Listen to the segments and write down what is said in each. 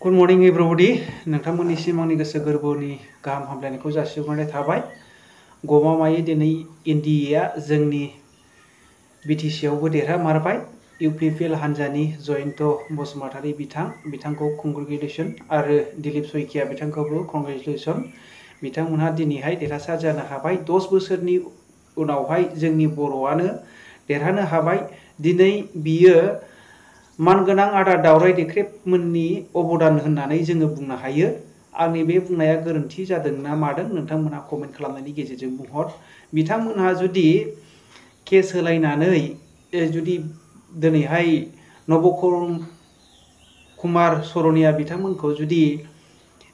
Good morning everybody नोंथांमोननिसिम आंनि गोसो गोरबोनि गाहाम हामलायनायखौ जासिहरनाय थाबाय। गमामायै दिनै इन्डियाया जोंनि बिटिसि आवबो देरहामारबाय। इउपिपिएल हान्जानि जयन्त बसुमतारी बिथांखौ कंग्रेचुलेसन आरो दिलीप शइकिया बिथांखौबो कंग्रेचुलेसन। बिथांमोनहा दिनैहाय देरहासार जानो हाबाय। 10 बोसोरनि उनावहाय जोंनि बर'आनो देरहानो हाबाय। दिनै बियो मानगोनां आदा दावराय देख्रेबमोननि अबदान होननानै जोङो बुंनो हायो। आंनि बे बुंनाया गोरोन्थि जादों ना मादों नोंथांमोनहा कमेन्ट खालामनायनि गेजेरजों बुंहर। बिथांमोनहा जुदि केस होलायनानै जुदि दिनैहाय नब कुमार सरनिया बिथांमोनखौ जुदि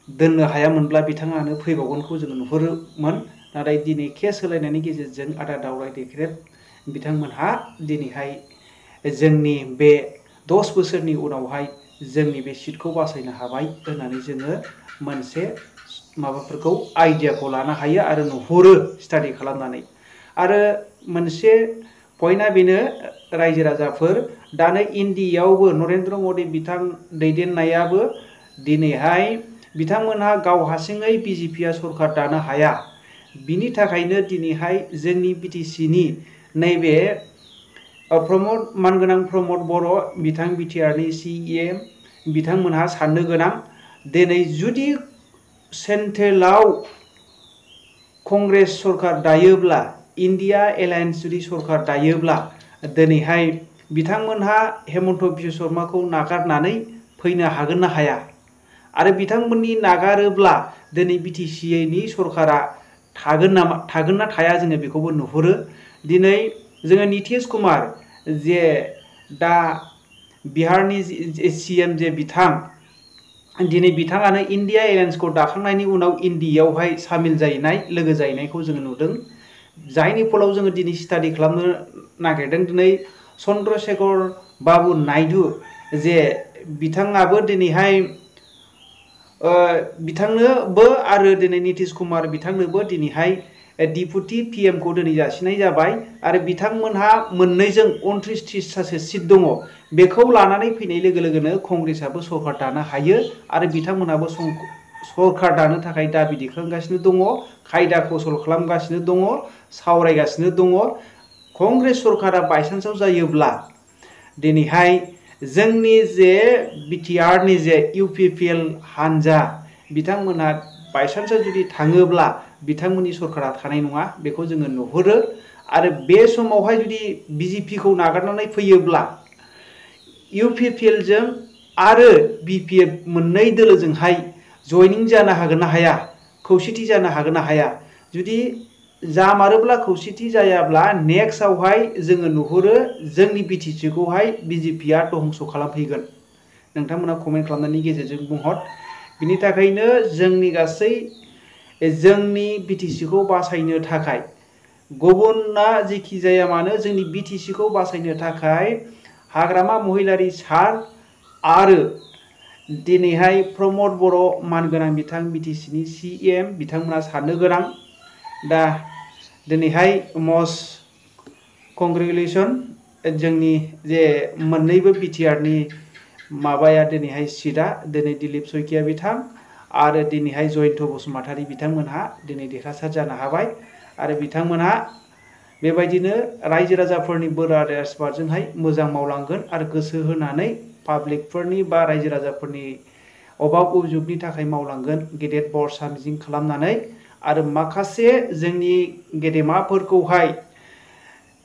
दोननो हायामोनब्ला बिथाङानो फैबावगोनखौ जोङो नुहुरोमोन। नाथाय दिनै केस होलायनायनि गेजेरजों आदा दावराय देख्रेब बिथांमोनहा दिनैहाय जोंनि बे 10 बोसोरनि उनावहाय जोंनि बे सिटखौ बासायनो हाबाय होननानै जोङो मोनसे माबाफोरखौ आइडियाखौ लानो हायो आरो नुहुरो स्टाडि खालामनानै। आरो मोनसे पइन्टआ बेनो रायजो राजाफोर दानो इन्डियायावबो नरेन्द्र मदि बिथां दैदेननायाबो दिनैहाय बिथांमोनहा गाव हारसिङै बिजेपिआ सरकार दानो हाया। बिनि थाखायनो दिनैहाय जोंनि बिटिसिनि नैबे मानगोनां प्रमद बर' बिथां बिटिआरनि CEM बिथांमोनहा साननो गोनां। दिनै जुदि सेन्ट्रेलाव कंग्रेस सरकार दायोब्ला इन्डिया एलायन्स जुदि सरकार दायोब्ला दिनैहाय बिथांमोनहा हेमन्त बिश्व शर्माखौ नागारनानै फैनो हागोन ना हाया? आरो बिथांमोननि नागारोब्ला दिनै बिटिसिनि सरकारा थागोन ना थाया जोङो बेखौबो नुहुरो। दिनै जोङो नितीश कुमार जे दा बिहारनि CM जे बिथां दिनै बिथाङानो इन्डिया एलायन्सखौ दाखांनायनि उनाव इन्डियायावहाय सामिल जाहैनाय लोगो जाहैनायखौ जोङो नुदों। जायनि फलाव जोङो दिनै स्टाडि खालामनो नागिरदों। दिनै चन्द्रशेखर बाबु नायडु जे बिथाङाबो दिनैहाय बिथांनोबो आरो दिनै नितीश कुमार बिथांनोबो दिनैहाय डिपुटि PM खौ दिनै जासिनाय जाबाय। आरो बिथांमोनहा मोननैजों 29-30थासो सिट दङ। बेखौ लानानै फैनाय लोगो लोगोनो कंग्रेसआबो सरकार दानो हायो आरो बिथांमोनहाबो सरकार दानो थाखाय दाबि दैखांगासिनो दङ, खायदा कौसल खालामगासिनो दङ, सावरायगासिनो दङ। कंग्रेस सरकारा बायसान्सआव जायोब्ला दिनैहाय जोंनि जे बिटिआरनि जे इउपिपिएल हान्जा बिथांमोनहा बायसान्सआव जुदि थाङोब्ला बिथांमोननि सरकारा थानाय नङा बेखौ जोङो नुहुरो। आरो बे समावहाय जुदि बिजेपिखौ नागारनानै फैयोब्ला इउपिपिएलजों आरो BPF मोननै दोलोजोंहाय जयनिं जानो हागोन ना हाया? खौसेथि जानो हागोन ना हाया? जुदि जामारोब्ला खौसेथि जायाब्ला नेक्स्टआवहाय जोङो नुहुरो जोंनि बिटिसिखौहाय बिजेपिआ धंस' खालामफैगोन। नोंथांमोना कमेन्ट खालामनायनि गेजेरजों बुंहर। बिनि थाखायनो जोंनि गासै जोंनि बिटिसिखौ बासायनो थाखाय गुबुना जेखि जाया मानो जोंनि बिटिसिखौ बासायनो थाखाय हाग्रामा महिलारि सार आरो दिनैहाय प्रमद बर' मानगोनां बिथां बिटिसिनि CM बिथांमोना साननो गोनां। दा दिनैहाय मस्ट कंग्रेचुलेसन जोंनि जे मोननैबो बिटिआरनि माबाया दिनैहाय सिटआ दिनै दिलीप शइकिया बिथां आरो दिनैहाय जयन्त बसुमतारी बिथांमोनहा दिनै देरहासार जानो हाबाय। आरो बिथांमोनहा बेबायदिनो रायजो राजाफोरनि बोर आरो आशीर्बादजोंहाय मोजां मावलांगोन आरो गोसो होनानै पाब्लिकफोरनि बा रायजो राजाफोरनि अभाब उजुगनि थाखाय मावलांगोन गेदेर बरसा मिजिं खालामनानै। आरो माखासे जोंनि गेदेमाफोरखौहाय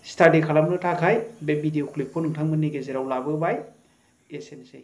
स्टाडि खालामनो थाखाय बे भिडिअ क्लिपखौ नोंथांमोननि गेजेराव लाबोबाय। एसेनोसै।